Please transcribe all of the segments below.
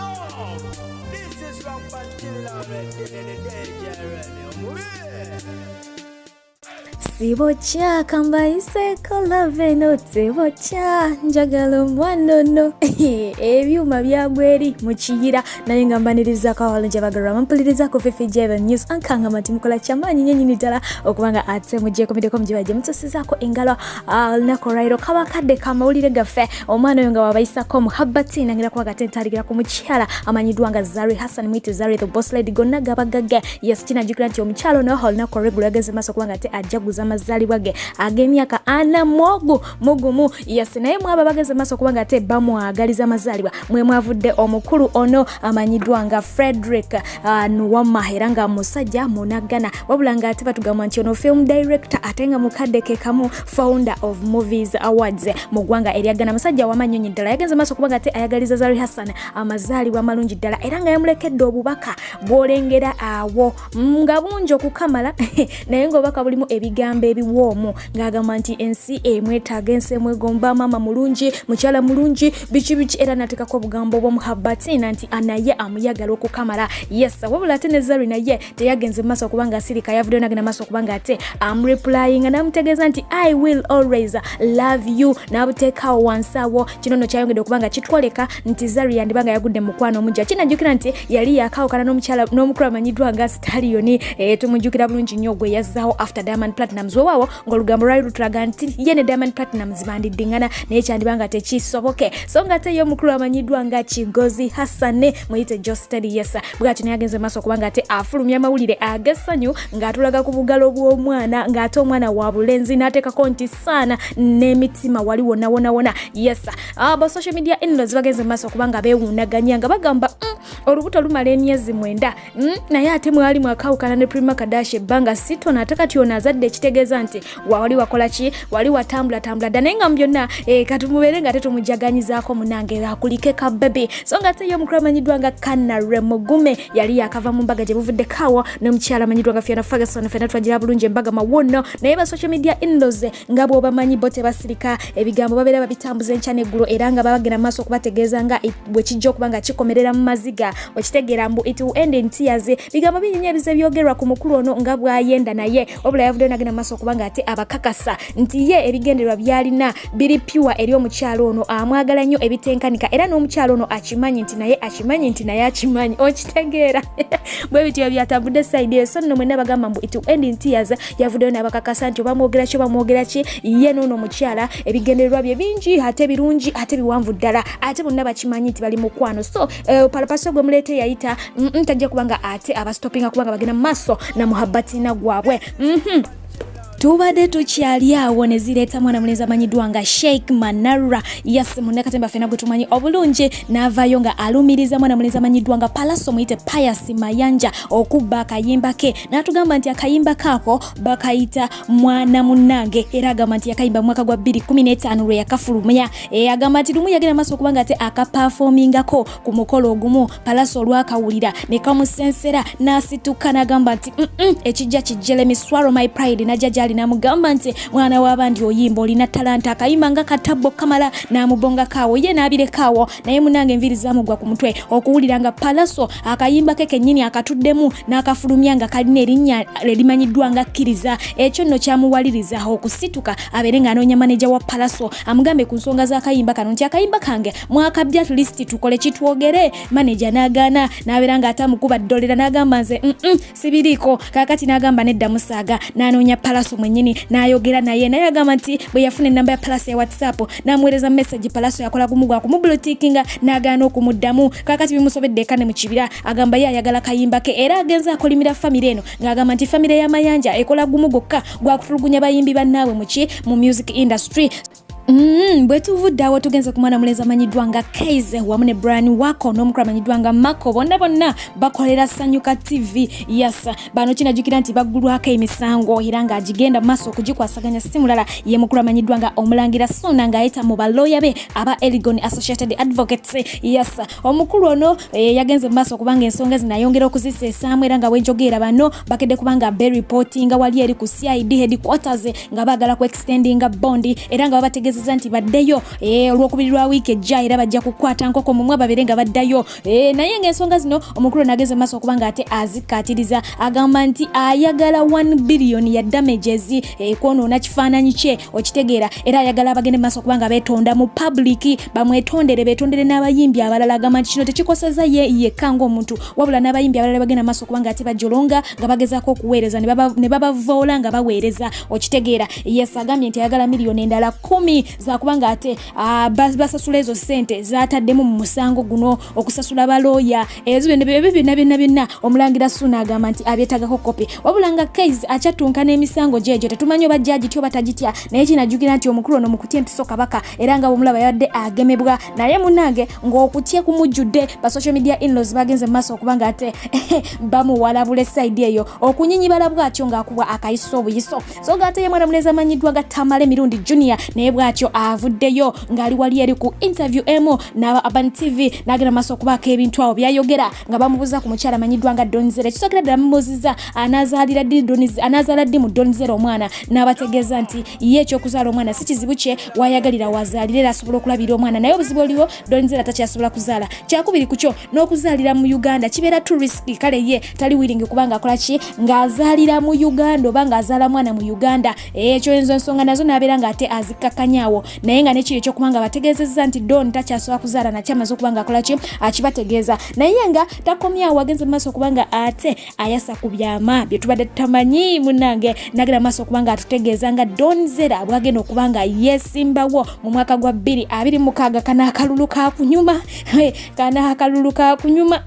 Yo, this is Rampant Killer DJ Remy. Sibokya kambayiseko love eno, tebokya, njagala omwana ono. Ebyuma byagwa eri mu kiyira, naye nga mbanirizaako abalungi abagalwa bampulirizaako Fifi Jeven News ankangama nti mukola kyamaanyi nnyo nnyini ddala okuba nga ate mugyekomeddeko mugiba gye mutusizaako engalo. Olunaku olwaliro kaba kadde kamawulire gaffe. Omwana oyo nga wabayisako muhabati nangira kuba gate ntandikira ku mukyala amanyiddwa nga Zari Hassan, mwite Zari the Boss Lady, gonna gabagagga. Yes, kinajjukira nti omukyala ono olunaku olweggulo yagenze maaso okuba nga ate ajaguza amazaalibwa ge ag'emyaka 41. Yes, naye mwaba bagenze maaso okuba nga ate bamwagaliza amazaalibwa mwe mwavudde omukulu ono amanyiddwa nga Frederick Nuwama, era nga musajja munagana, wabula nga ate batugamba nti ono film director ate nga mukadde ke kamu founder of Movies Awards mu ggwanga erya Ghana. Musajja wamanyonyi ddala, yagenze maaso okuba nga ate ayagaliza Zari Hassan amazaalibwa amalungi ddala, era nga yamulekedde obubaka bw'olengera awo nga bungi okukamala, naye ng'obubaka bulimu ebigambo ebiwoomu, ng'agamba nti ensi emwetaaga, ensi emwegomba, maama mulungi, mukyala mulungi, biki biki, era n'ateekako obugambo obw'omuhabbatina nti naye amuyagala okukamala. Yes, wabula ate ne Zari naye teyagenze maaso okuba nga asirika, yavuddeyo nagenda maaso okuba nga ate amureplyinga n'amutegeeza nti "I will always love you", n'abuteekaawo wansi awo. Kino nno kyayongedde okuba nga kitwoleka nti Zari yandiba nga yagudde mukwano omujja. Kinajjukira nti yali yakawukana n'omukyala n'omukulu amanyiddwa nga Stallion, tumujjukira bulungi nnyo, gwe yazzaawo after Diamond Platnumz. Weewaawo ng'olugambo lwali lutulaga nti ye ne Diamond Platnumz bandiddiŋŋana, naye kyandiba nga tekisoboke. So nga ate ye omukulu amanyiddwa nga Kigozi Hassane, muyite Jostedi, yes, bwatyo naye agenze maaso okuba nga ate afulumya amawulire ag'essanyu ng'atulaga ku bugalo bw'omwana, ng'ate omwana wa bulenzi, n'ateekako nti saana n'emitima wali wonna wonna wonna. Yes, aba social media in-laws bagenze maaso okuba nga beewuunaganya nga bagamba, olubuto lumala emyezi 9, naye ate mwali mwakawukana ne Prima Kadash ebbanga sitono, ate kati ono azadde, ekitegeeza nti wali wakola ki, wali watambulatambula dda." Naye nga mu byonna, katumubeere nga tetumujaganyizaako, munange akulike ka baby. So nga ate ye omukulu amanyiddwa nga Kanare Mugume yali yakava mu mbaga gye buvuddekaawo n'omukyala amanyiddwa nga Fiona Ferguson. Fena twagira bulungi embaga mawonno, naye ba social media in-laws nga bw'obamanyi bo tebasirika, ebigambo babeera babitambuza enkya n'eggulo, era nga babagenda mu maaso okubategeeza nga bwe kijja okuba nga kikomerera mu maziga. Okitegeera mbu it will end in tears. Bigambo bingi nnyo ebize byogerwa ku mukulu ono nga bw'ayenda naye, wabula yavuddeyo nagenda mu maaso okuba nga ate abakakasa nti ye ebigendererwa by'alina biri pure eri omukyalo ono, amwagala nnyo ebitenkanika, era n'omukyalo ono akimanyi nti naye akimanyi nti naye akimanyi. Okitegeera bwe bityo byatambudde side eyo. So nno mwenna bagamba mbu it will end in tears, yavuddeyo n'abakakasa nti oba mwogera ki, oba mwogera ki, ye n'ono omukyala ebigendererwa bye bingi ate birungi ate biwanvu ddala, ate bonna bakimanyi nti bali mukwano. So palapaso gwe muleete yayita tajja kubanga ate abastopinga kubanga bagenda mu maaso na muhabbatina gwabwe. Tubadde tukyali awo ne zireeta mwana mulenzi amanyiddwa nga Sheikh Manara. Yes, munnakatemba ffena gwe tumanyi obulungi, n'avaayo nga alumiriza mwana mulenzi amanyiddwa nga Palaso, muyite Pius Mayanja, okubba akayimba ke, n'atugamba nti akayimba kaako bakayita Mwana Munnange, era agamba nti yakayimba mu mwaka gwa 2015 lwe yakafulumya. Agamba nti lumu yagenda maaso okuba nga ate akaperformingako ku mukolo ogumu, Palaso olwakawulira ne kamusensera n'asituka n'agamba nti, Ekijja kijje, let me swallow my pride." Najja gyali n'amugamba nti, "Mwana w'abandi oyimba, olina talanta, akayimba nga katabbo kamala." N'amubongako ye n'abirekaawo, naye munange enviiri zamugwa ku mutwe okuwulira nga Palaso akayimba ke kennyini akatuddemu n'akafulumya nga kalina erinnya erimanyiddwa nga Kkiriza. Ekyo nno kyamuwaliriza okusituka abeere ng'anoonya maneja wa Palaso amugambe ku nsonga z'akayimba kano nti, "Akayimba kange mwakabbya, at least tukole kitwogere." Maneja n'agaana, n'abeera ng'ate amukuba ddolera n'agamba, "Nze sibiriiko." Kaakati n'agamba nedda, musaaga n'anoonya Palaso mwennyini n'ayogera naye. Naye agamba nti bwe yafuna ennamba ya Palaso ya WhatsApp n'amuweereza message, Palaso yakola gumu gwa kumublotikinga n'agaana okumuddamu. Kaakati bimusobedde eka ne mu kibira. Agamba ye ayagala kayimba ke, era agenze akolimira famire eno ng'agamba nti famire y'Amayanja ekola gumu gwokka gwakutulugunya bayimbi bannaabwe muki mu music industry. Bwe tuvudde awo tugenze ku mwana mulenzi amanyiddwa nga Kaize wamu ne Brian Wako n'omukulu amanyiddwa nga Mako. Bonna bonna bakolera Sanyuka TV. Yes, bano kinajjukira nti baggulwako emisango, era ng'agigenda mu maaso okugikwasaganya si mulala ye mukulu amanyiddwa nga Omulangira Suna, ng'ayita mu balooya be aba Eligon Associated Advocates. Yes, omukulu ono yagenze mu maaso okubanga ensonga zino ayongera okuziseesaamu, era nga bwenjogeera bano bakedde kubanga bereportinga wali eri ku CID headquarters nga baagala ku extendinga bond, era nga babategeezezza N'abategeezeza nti baddeyo olwokubiri lwa wiiki ejja, era bajja kukwata nkoko mumwa babeere nga baddayo. Naye ng'ensonga zino omukulu nageze maaso okuba nga ate azikkaatiriza, agamba nti ayagala 1 billion ya damages, kwonoona kifaananyi kye, okitegeera. Era ayagala abagende maaso okuba nga beetonda mu public, bamwetondere, beetondere n'abayimbi abalala. Agamba nti kino tekikoseza ye yekka ng'omuntu, wabula n'abayimbi abalala bagenda maaso okuba nga ate bajolonga nga bagezaako okuweereza ne babavoola nga baweereza, okitegeera. Yes, agambye nti ayagala miliyoni endala 10 zakuba nga ate basasula ezo ssente zataddemu mu musango guno, okusasula balooya, ezo ebyo byonna byonna byonna. Omulangira Suuna agamba nti abyetagako kopi, wabula nga case akyattunka n'emisango gyegyo, tetumanyi oba jagitya oba tagitya. Naye kinajjukira nti omukulu ono mukutya empiso kabaka, era nga bwomulaba yabadde agemebwa, naye munange ng'okutya kumujjudde. Ba social media inlaws bagenze mu maaso okuba nga ate bamuwalabula e side eyo, okunyinyibala bw'atyo ng'akubwa akayiso obuyiso. So nga ate ye mwana mulenzi amanyiddwa nga Tamale Mirundi Junior naye bw'atyo avuddeyo ng'ali wali eri ku interview emu n'aba Urban TV, n'agenda maaso okubaako ebintu awo byayogera nga bamubuuza ku mukyala amanyiddwa nga Donzera. Ekisookera ddala bamubuuzizza anazaalira ddi anazaala ddi mu Donzera omwana, n'abategeeza nti ye ekyokuzaala omwana si kizibu kye, wayagalira wazaalira era asobola okulabirira omwana, naye obuzibu oliwo Donzera takyasobola kuzaala. Kyakubiri ku kyo n'okuzaalira mu Uganda kibeera too risky, kale ye tali willing kubanga akola ki ng'azaalira mu Uganda oba ng'azaala mwana mu Uganda. Ekyo enzo ensonga nazo n'abeera ng'ate azikkakkanyaawo, naye nga nekiri ekyokuba nga bategeezezza nti Don takyasobola kuzaala, nakyo amaze okuba nga akola ki akibategeeza. Naye nga takomyawo, agenze mu maaso okuba nga ate ayasa ku byama bye tubadde tutamanyi. Munnange nagenda mu maaso okuba nga atutegeeza nga Don Zera bwagenda okuba nga yeesimbawo mu mwaka gwa 2026. Kano akalulu kakunyuma, kano akalulu kakunyuma.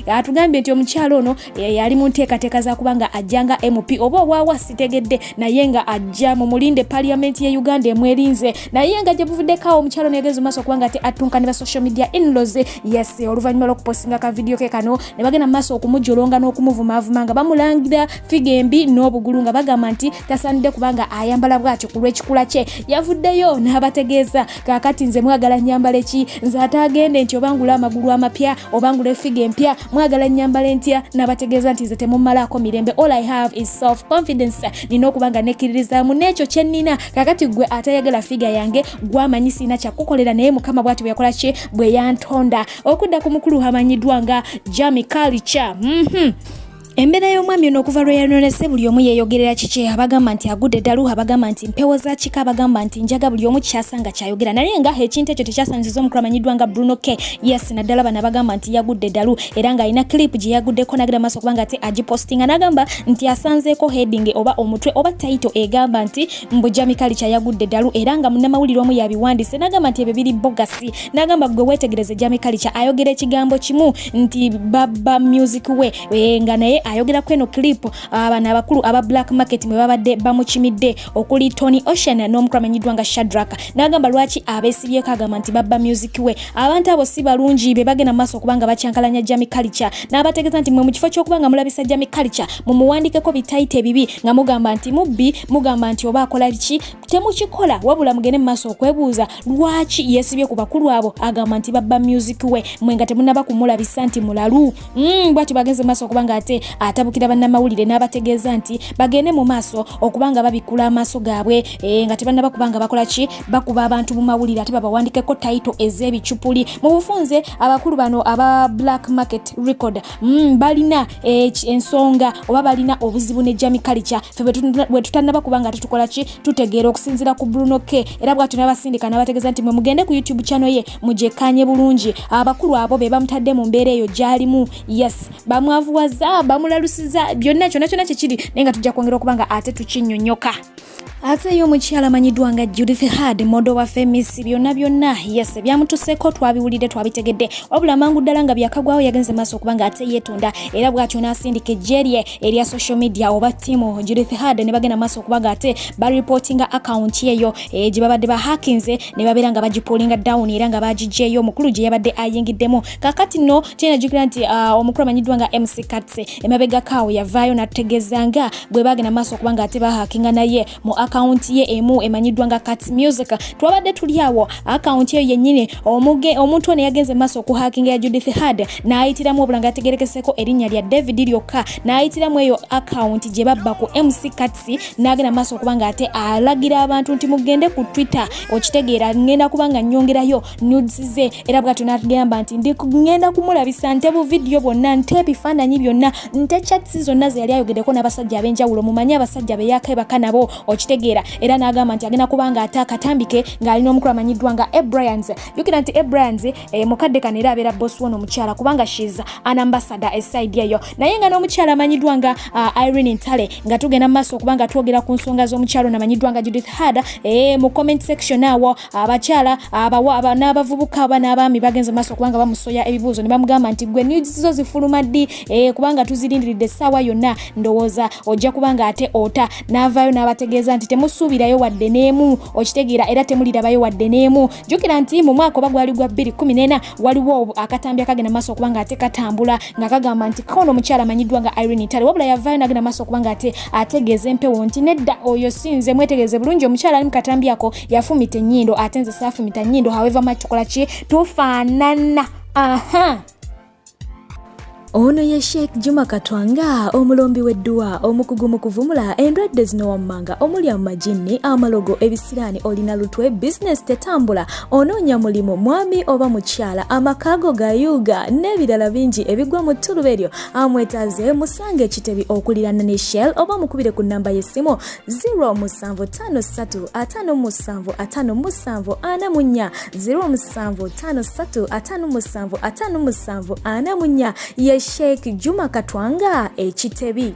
Atugambye nti omukyalo ono yali mu nteekateeka za kuba nga ajja nga MP oba obwawa sitegedde, naye nga ajja mu mulinde, parliament ye Uganda emwerinze. Naye nga gye buvuddeko awo omukyalo ono yagenze mu maaso okuba nga ate attunka ne ba social media inlaws. Yes, oluvannyuma lw'okupostinga ka video ke kano, ne bagenda mu maaso okumujolonga n'okumuvumaavuma nga bamulangira figure embi n'obugulu, nga bagamba nti tasaanidde kubanga ayambala bw'atyo ku lw'ekikula kye. Yavuddeyo n'abategeeza, kaakati nze mwagala nyambale ki? Nze ate agende nti oba ngula amagulu amapya oba ngula e figure empya, mwagala nyambale ntya? N'abategeeza nti nze temumalaako mirembe, all I have is self confidence, nina okuba nga nekkiririzaamu n'ekyo kye nnina. Kaakati gwe atayagala figure yange gwamanyi siina kyakukolera, naye Mukama bw'ati bwe yakola ki bwe yantonda. Okudda ku mukulu amanyiddwa nga Jami Culture, Embeera y'omwami ono okuva lwe yanonese, buli omu yeeyogerera kiki. Abagamba nti agudde eddalu, abagamba nti mpewo za kika, abagamba nti njaga, buli omu kyasanga kyayogera. Naye nga ekintu ekyo tekyasanyusiza omukulu amanyiddwa nga Bruno K. Yes, naddala bano abagamba nti yagudde eddalu, era ng'alina clip gye yaguddeko n'agenda maaso kubanga ate agipostinga, n'agamba nti asanzeeko heading oba omutwe oba title egamba nti mbu Jami Culture yagudde eddalu, era nga munnamawulire omu yabiwandiise, n'agamba nti ebyo biri bogus. N'agamba gwe weetegereze, Jami Culture ayogera ekigambo kimu nti baba music we, nga naye ayogera ku eno clip abano abakulu aba Black Market mwe babadde bamukimidde, okuli Tony Ocean n'omukulu amanyiddwa nga Shadrack. N'agamba lwaki abeesibyeko, agamba nti babba music we, abantu abo si balungi, be bagenda mu maaso okubanga bakyankalanya Jami Culture. N'abategeeza nti mwe mu kifo ky'okuba nga mulabisa Jami Culture, mumuwandikeko bi title ebibi nga mugamba nti mubbi, mugamba nti oba akola ki, temukikola, wabula mugende mu maaso okwebuuza lwaki yeesibye ku bakulu abo, agamba nti babba music we, mwe nga temunaba kumulabisa nti mulalu. Bwati bagenze mu maaso okuba nga ate atabukira bannamawulire, n'abategeeza nti bagende mu maaso okuba nga babikkula amaaso gaabwe, nga tebannaba kuba nga bakola ki bakuba abantu mu mawulire ate babawandikeko title ez'ebicupuli. Mu bufunze abakulu bano aba Black Market Record, balina ensonga oba balina obuzibu ne Jami Culture, ffe bwe tutannaba kuba nga tetukola ki tutegeera okusinziira ku Bruno K. Era bwatyo n'abasindika n'abategeeza nti mwe mugende ku YouTube channel ye mugyekkaanye bulungi, abakulu abo be bamutadde mu mbeera eyo gy'alimu. Yes, bamwavuwaza, bamulalusiza, byonna kyonna kyonna kyekiri, naye nga tujja kwongera okuba nga ate tukinnyonnyoka. Ate ye omukyala amanyiddwa nga Judith Heard, model waffe Miss byonna byonna, yes, byamutuseeko twabiwulidde, twabitegedde, wabula amangu ddala nga byakagwawo yagenze maaso okuba nga ate yeetonda, era bw'atyo n'asindika eggye lye erya social media oba ttiimu Judith Heard, ne bagenda maaso okuba nga ate bareportinga account eyo gye babadde bahakinze, ne babeera nga bagipullinga down, era nga bagigyeyo omukulu gye yabadde ayingiddemu. Kakati nno kyenajjukira nti omukulu amanyiddwa nga MC Katse emabegako awo yavaayo n'atutegeeza nga bwe bagenda maaso okuba nga ate bahakinga naye mu akawunti ye emu emanyiddwa nga Kats Music. Twabadde tuli awo akawunti eyo yennyini omuntu ono yagenze maaso okuhakinga ya Judith Heard n'ayitiramu obulanga ategerekeseko erinnya lya David lyokka, n'ayitiramu eyo akawunti gye babba ku MC Kats, n'agenda maaso okuba nga ate alagira abantu nti mugende ku Twitter, okitegeera, ngenda kuba nga nnyongerayo nudes ze. Era bwatyo n'atugamba nti ndi ngenda kumulabisa nte bu vidiyo bwonna, nte ebifaananyi byonna, nte chats zonna ze yali ayogeddeko n'abasajja ab'enjawulo, mumanyi abasajja be yakeebaka nabo, okitegeera. Era n'agamba nti agenda kuba nga ate akatambike ng'alina omukulu amanyiddwa nga Abryanz. Jjukira nti Abryanz mukadde kano era abeera boss wono omukyala, kubanga she's an ambassador e side eyo. Naye nga n'omukyala amanyiddwa nga Irene Ntale, nga tugenda mu maaso okuba nga twogera ku nsonga z'omukyalo namanyiddwa nga Judith Heard, mu comment section awo abakyala n'abavubuka aba n'abaami bagenze mu maaso okuba nga bamusoya ebibuuzo ne bamugamba nti gwe nudes zo zifuluma ddi, kubanga tuzirindiridde essaawa yonna, ndowooza ojja kuba nga ate ota. N'avaayo n'abategeeza nti temusuubirayo wadde n'emu, okitegeera, era temulirabayo wadde n'emu. Jjukira nti mu mwaka oba gwali gwa 2014 waliwo akatambi akagenda maaso okuba nga ate katambula nga kagamba nti kono omukyala amanyiddwa nga Irene Ntale, wabula yavaayo n'agenda maaso okuba nga ate ategeeza empewo nti nedda, oyo si nze, mwetegereze bulungi, omukyala ali mu katambi ako yafumita ennyindo, ate nze saafumita nnyindo, however much tukola ki, tufaanana. Aha. Ono ye Sheikh Juma Katwanga, omulombi w'edduwa, omukugu mu kuvumula endwadde zino wammanga omuli amajinni, amalogo, ebisiraani, olina lutwe, bizinesi tetambula, onoonya mulimu, mwami oba mukyala, amaka go gayuuga n'ebirala bingi ebigwa mu ttuluba eryo. Amwetaaze musange Ekitebi okuliraana ne Shell, oba mukubire ku nnamba y'essimu 0753 57 57 44, 0753 57 57 44. Ye Sheikh Juma Katwanga, Ekitebi.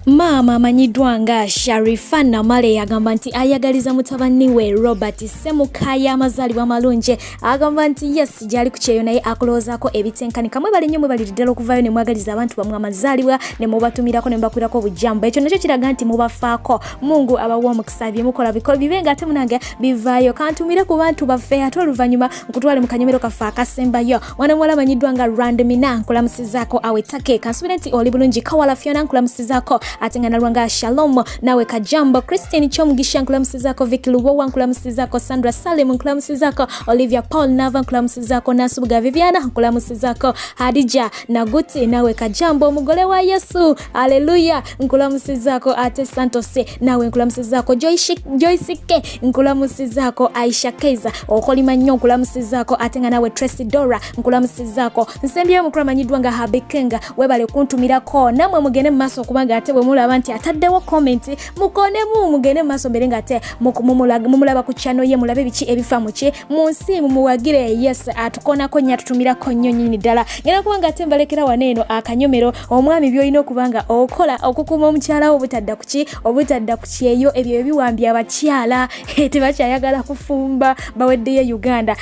Maama amanyiddwa nga Sharifa Namale agamba nti ayagaliza mutabani we Robert Semukaya amazaalibwa amalungi. Agamba nti yes, gyali ku kyeyo naye akulowoozaako ebitenkanika. Mwebale nnyo, mwebalire ddala okuvaayo ne mwagaliza abantu bamwe amazaalibwa, ne mubatumirako ne mubakwirako obujambo. Ekyo nakyo kiraga nti mubafaako. Mungu abawa omukisa, byemukola bikolo bibe nga ate munange bivaayo. Kantumire ku bantu baffe, ate oluvannyuma nkutwale mu kanyomero kaffe akasembayo. Mwana muwala amanyiddwa nga Randmina, nkulamusizaako awetake, kansubire nti oli bulungi. Kawala Fiona, nkulamusizaako. Ate nga nalwanga Shalom, nawe kajambo. Christine Kyomugisha, nkulamusizaako. Vicky Lubowa, nkulamusizaako. Sandra Salim, nkulamusizaako. Olivia Paul Nava, nkulamusizaako. Nasubuga Viviana, nkulamusizaako. Hadija Naguti, nawe kajambo. Omugole wa Yesu, aleluya, nkulamusizaako. Ate Santos, nawe nkulamusizaako. Joyce K, nkulamusizaako. Aisha Keiza, okolima nnyo, nkulamusizaako. Ate nga nawe Tracy Dora, nkulamusizaako. Nsembyeyo omukulu amanyiddwa nga Habikenga, webale kuntumirako. Nammwe mugende mu maaso okubanga ate bwe mulaba nti ataddewo comment, mukonemu, mugende mu maaso mbere nga ate mumulaba ku channel ye, mulabe biki ebifa muki mu nsi, mumuwagire. Yes, atukonako nnyo, atutumirako nnyo nnyini ddala. Ngenda kuba nga ate mbalekera wano eno akanyomero, omwami by'olina okuba nga okola okukuuma omukyala wo obutadda kuki, obutadda ku kyeyo. Ebyo ebiwambye abakyala, tebakyayagala kufumba, baweddeyo Uganda.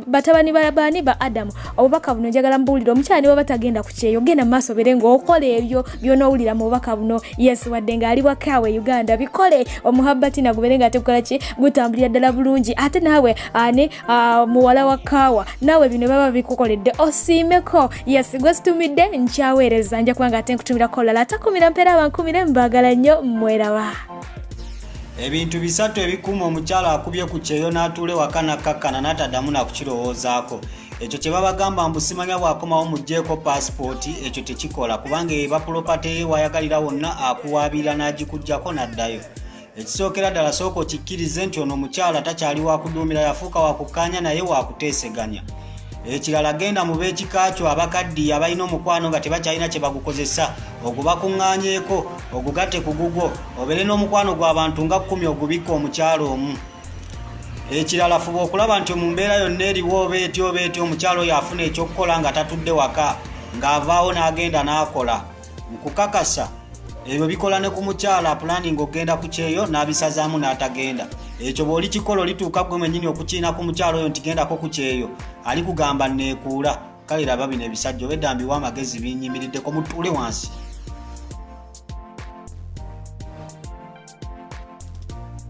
Batabani baani ba Adamu, obubaka buno njagala mbuwulire. Omukyala ne baba tagenda ku kyeyo, genda mu maaso bere ng'okola ebyo by'onoowulira mu bubaka buno. Yes, wadde ng'ali wakaawe Uganda, bikole, omuhabati nagubere nga tegukola ki, gutambulira ddala bulungi. Ate naawe ani muwala wa Kaawa, naawe bino baba bikukoledde, osiimeko. Yes, gwe situmidde nkyaweereza, nja kubanga ate nkutumirako olala. Atakumira mpeera abankumire, mbaagala nnyo, mweraba. Ebintu bisatu ebikuuma omukyala akubye ku kyeyo n'atuula ewaka nakkakkana n'ataddamu nakukirowoozaako. Ekyo kye babagamba mbu simanya bw'akomawo muggyeko paasipooti, ekyo tekikola, kubanga eba property ye, wayagalira wonna akuwaabirira n'agikuggyako n'addayo. Ekisookera ddala, sooka okikkirize nti ono omukyala takyali wakuduumira, yafuuka wakukkaanya naye wakuteeseganya. Ekirala, genda mu b'ekika kyo abakaddiye abalina omukwano nga tebakyalina kye bagukozesa, ogubakuŋŋaanyeeko ogugatte ku gugwo, obeere n'omukwano gw'abantu nga 10 ogubikka omukyalo omu. Ekirala, fuba okulaba nti mu mbeera yonna eriwo oba etya oba etya, omukyalo oyo afuna ekyokukola nga tatudde waka, ng'avaawo n'agenda n'akola. Nkukakasa ebyo bikola ne ku mukyala pulaninga okugenda ku kyeyo n'abisazaamu n'atagenda. Ekyo bw'oli kikola, olituuka gwe mwennyini okukiina ku mukyalo oyo nti gendako ku kyeyo, ali kugamba neekuula. Kale raba bino ebisajja obedda mbiwa amagezi, binyimiriddeko, mutuule wansi.